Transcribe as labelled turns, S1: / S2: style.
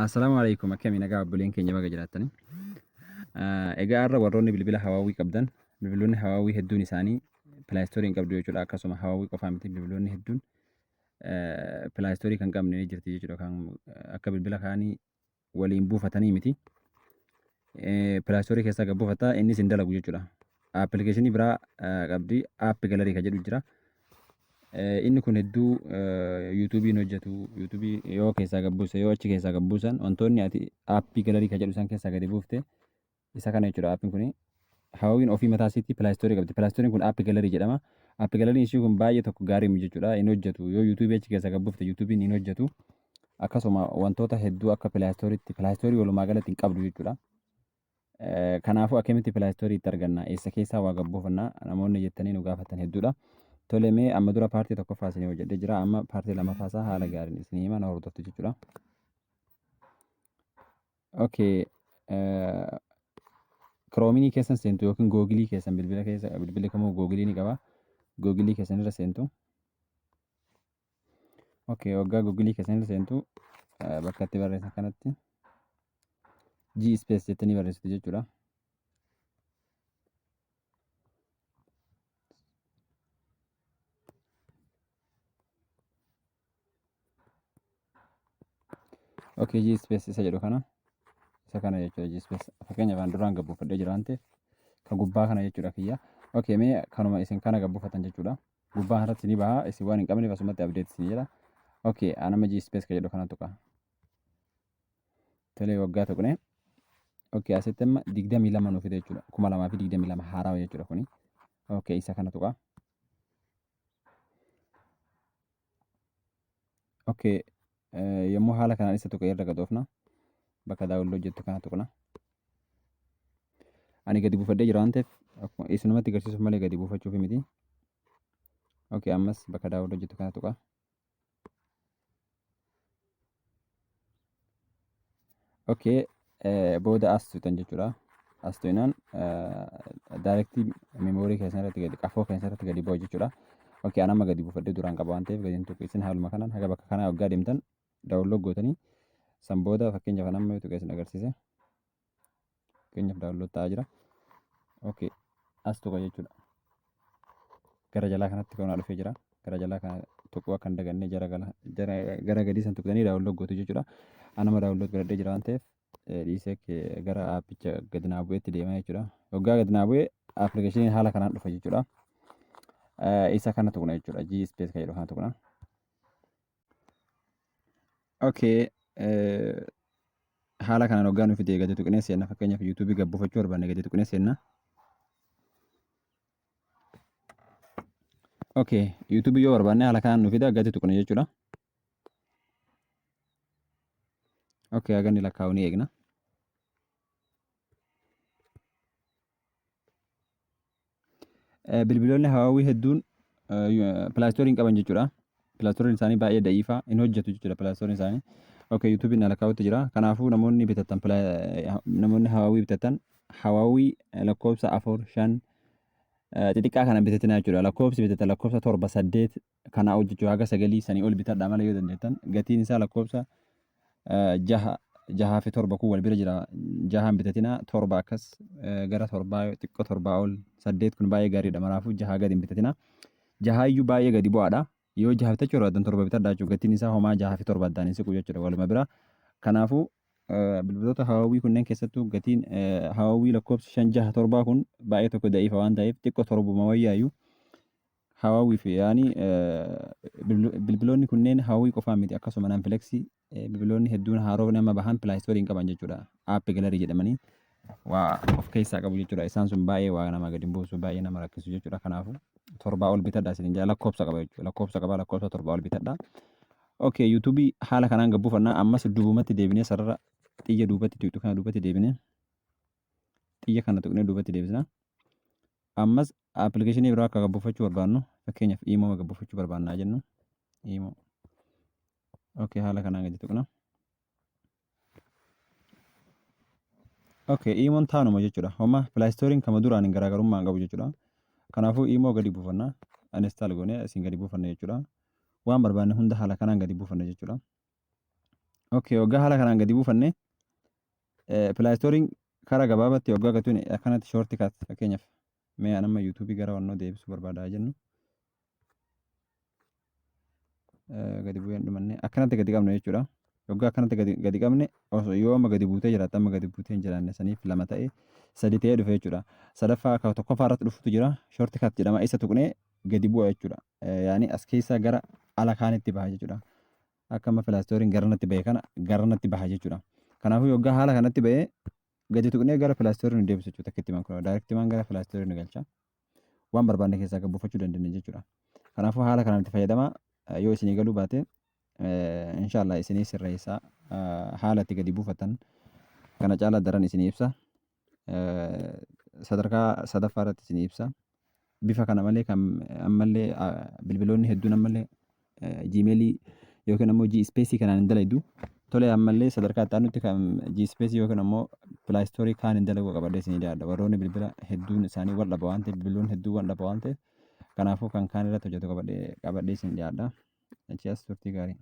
S1: Assalaamu alaikum, akkami nagaa obboleen keenya, baga jiraattanii. Egaa har'a warroonni bilbila Hawaawii qabdan, bilbiloonni Hawaawii hedduun isaanii Play Store hin qabdu jechuudha. Akkasuma Hawaawii qofaa miti, bilbiloonni hedduun Play Store kan qabne ni jirti jechuudha. Kan akka bilbila kaanii waliin buufatanii miti. Play Store keessaa gad buufatta, innis hin dalagu jechuudha. Appilikeeshinii biraa qabdi, app gallery kan jedhu jira. Inni kun hedduu yuutuubiin hojjetu. Yuutuubii yoo keessaa gad buuse, yoo achi keessaa gad buusan, wantoonni ati aappii galarii kan jedhu san keessaa gadi buufte isa kana jechuudha. Aappiin kun Hawaawiin ofii mataa isiitti pilaastoorii qabdi. Pilaastoriin kun aappii galarii jedhama. Aappii galariin ishii kun baay'ee tokko gaarii miti jechuudha. Hin hojjetu. Yoo yuutuubii achi keessaa gad buufte yuutuubiin hin hojjetu. Akkasuma wantoota hedduu akka pilaastoriitti pilaastoorii walumaa galatti hin qabdu jechuudha. Kanaafuu akkamitti Play Store itti arganna? Eessa keessaa waa gad buufanna? Namoonni jettanii nu gaafatan hedduudha. Tole, mee amma dura paartii tokkoffaa isinii hojjedhee jira. Amma paartii lammaffaa isaa haala gaariin isinii hima, na hordoftu jechuudha. Okay. Kiroominii keessan seentu yookiin googilii keessan, bilbila keessa bilbilli kamuu googilii ni qaba. Googilii keessan irra seentu. Okay, waggaa googilii keessan irra seentu, bakka itti barreessan kanatti G space jettanii barreessitu jechuudha. Okay, G space isa jedhu kana, isa kana jechuudha G space. Fakkeenyaaf an duraan gabbuufadhee jira waan ta'eef kan gubbaa kana jechuudha kiyya. Okay, mee kanuma isin kana gabbuufatan jechuudha. Gubbaa kanatti ni baha, isin waan hin qabneef asumatti update isin jedha. Okay, anama G space kan jedhu kana tuqa. Tolee, waggaa tuqne. Okay, asitti amma 22 nuuf fide jechuudha. 2022 haarawaa jechuudha kuni. Okay, isa kana tuqa. Okay, yommuu haala kanaan isa tuqa irra gad oofna. Bakka download jettu kana tuqna. Ani gadi buufadhee jira waan ta'eef akkuma isinumatti agarsiisuuf malee gadi buufachuuf miti. Okay, ammas bakka download jettu kana tuqa. Okay, booda as tuqxan jechuudha. As tuqnaan directii memory keessan irratti gadi, qafoo keessan irratti gadi bu'a jechuudha. Okay, an amma gadi buufadhee duraan qaba waan ta'eef gadi hin tuqu. Isin haaluma kanaan haga bakka kanaa waggaa deemtan download gootanii san booda, fakkeenyaaf an amma yoo tuqe isin agarsiise. Fakkeenyaaf download ta'aa jira. Okay, as tuqa jechuudha. Gara jalaa kanatti kan dhufee jira. Gara jalaa kana tuquu akka hin daganne, jara gala gara gadii san tuqxanii download gootu jechuudha. Anama download godhadhee jira waan ta'eef dhiisee gara aappicha gadi naa bu'eetti deema jechuudha. Waggaa gadi naa bu'ee appilikeeshiniin haala kanaan dhufa jechuudha. Isa kana tuqna jechuudha. G space kan jedhu kana tuqna. Okay. Haala kanaan waggaa nu fide gadi tuqnee seenna. Fakkeenyaaf yuutuubii gabbifachuu barbaanne gadi tuqnee seenna. Okay, yuutuubii yoo barbaanne haala kanaan nu fida, gadi tuqna jechuudha. Okay, haga inni lakkaa'u ni eegna. Bilbiloonni Hawaawii hedduun pilaastorii hin qaban jechuudha. Pilaastoriin isaanii baay'ee da'iifaa, hin hojjetu jechuudha pilaastoriin isaanii. Okay, yuutuubiin na lakkaa'utti jira. Kanaafuu namoonni bitatan, namoonni Hawaawii bitatan, Hawaawii lakkoofsa 4, 5 xixiqqaa kana bitatinaa jechuudha. Lakkoofsi bitatan lakkoofsa 7, 8 kanaa ol jechuudha. Haga sagalii sanii ol bitadhaa malee yoo dandeettan. Gatiin isaa lakkoofsa 6, 6 fi 7 kun wal bira jira. Jahaan bitatinaa, 7 akkas gara 7, xiqqoo 7 ol, 8 kun baay'ee gaariidha. Maraafuu 6 gadi hin bitatinaa. Jahaayyuu baay'ee gadi bu'aadha. Yoo 6 bitachuu barbaaddan 7 bitadhaa jechuudha. Gatiin isaa homaa 6 fi 7 addaan hin siqu jechuudha waluma bira. Kanaafuu bilbiloota Hawaawii kunneen keessattuu gatiin Hawaawii lakkoofsi 5, 6, 7 kun baay'ee tokko da'iifa waan ta'eef xiqqoo torbuma wayyaayyuu. Hawaawii fi yaani bilbiloonni kunneen Hawaawii qofaa miti, akkasuma Naanfileksii, bilbiloonni hedduun haarofni amma bahan pilaastoorii hin qaban jechuudha. Aappi galarii jedhamanii waa of keessaa qabu jechuudha. Isaan sun baay'ee waa nama gadi buusu, baay'ee nama rakkisu jechuudha. Kanaafuu 7 ol bitadha isin jala, lakkoofsa qaba jechuudha. Lakkoofsa qaba, lakkoofsa 7 ol bitadha. Okay, yuutuubii haala kanaan gabbuufannaa. Ammas duubumatti deebinee sarara xiyya duubatti tuqxu kana duubatti deebinee xiyya kana tuqnee duubatti deebisna. Ammas appilikeeshinii biraa akka gabbuufachuu barbaannu, fakkeenyaaf iimoo gabbuufachuu barbaannaa jennu, iimoo. Okay, haala kanaan gadi tuqna. Okay, iimoon taanuma jechuudha. Homa pilaaystooriin kama duraan hin garaagarummaa hin qabu jechuudha. Kanaafuu iimoo gadi buufanna. Install goonee isin gadi buufanna jechuudha. Waan barbaanne hunda haala kanaan gadi buufanna jechuudha. Okay, waggaa haala kanaan gadi buufanne Play Storeiin karaa gabaabatti waggaa gatuun akkanatti shortcut, fakkeenyaaf mee an amma YouTubeii gara wannoo deebisuu barbaadaa jennu, gadi bu'ee hin dhumanne, akkanatti gadi qabna jechuudha. Waggaa akkanatti gadi qabne, osoo yoo amma gadi buutee jiraatte, amma gadi buutee hin jiraanne, saniif lama ta'e sadi ta'ee dhufe jechuudha. Sadaffaa akka tokkoffaa irratti dhufutu jira, shortcut jedhama, isa tuqnee gadi bu'a jechuudha. Yaani as keessaa gara ala kaanitti baha jechuudha. Akka amma Play Storeiin garanatti bahe kana garanatti baha jechuudha. Kanaafuu yoggaa haala kanatti bahee gadi tuqnee gara Play Storeii nu deebisa jechuudha. Takkitti maan kun direct maan gara Play Storeii nu galcha. Waan barbaanne keessaa gad buufachuu dandeenya jechuudha. Kanaafuu haala kanaan itti fayyadamaa. Yoo isinii galuu baate, inshallah isinii sirreessaa, haala itti gadi buufatan kana caalaa daran isinii ibsa. Sadarkaa sadaffaa irratti isinii ibsa. Bifa kana malee kan ammallee bilbiloonni hedduun ammallee Gmailii yookiin ammoo G Space kanaan hin dalaydu. Tole, ammallee sadarkaa itti aanutti kan G Space yookiin ammoo Play Store kaan hin dalagu qabadhee isinii dhiyaadha. Warroonni bilbila hedduun isaanii wal dhaba waan ta'eef, bilbiloonni hedduun wal dhaba waan ta'eef, kanaafuu kan kaan irratti hojjetu qabadhee isin dhiyaadha. Achi as turtii gaarii.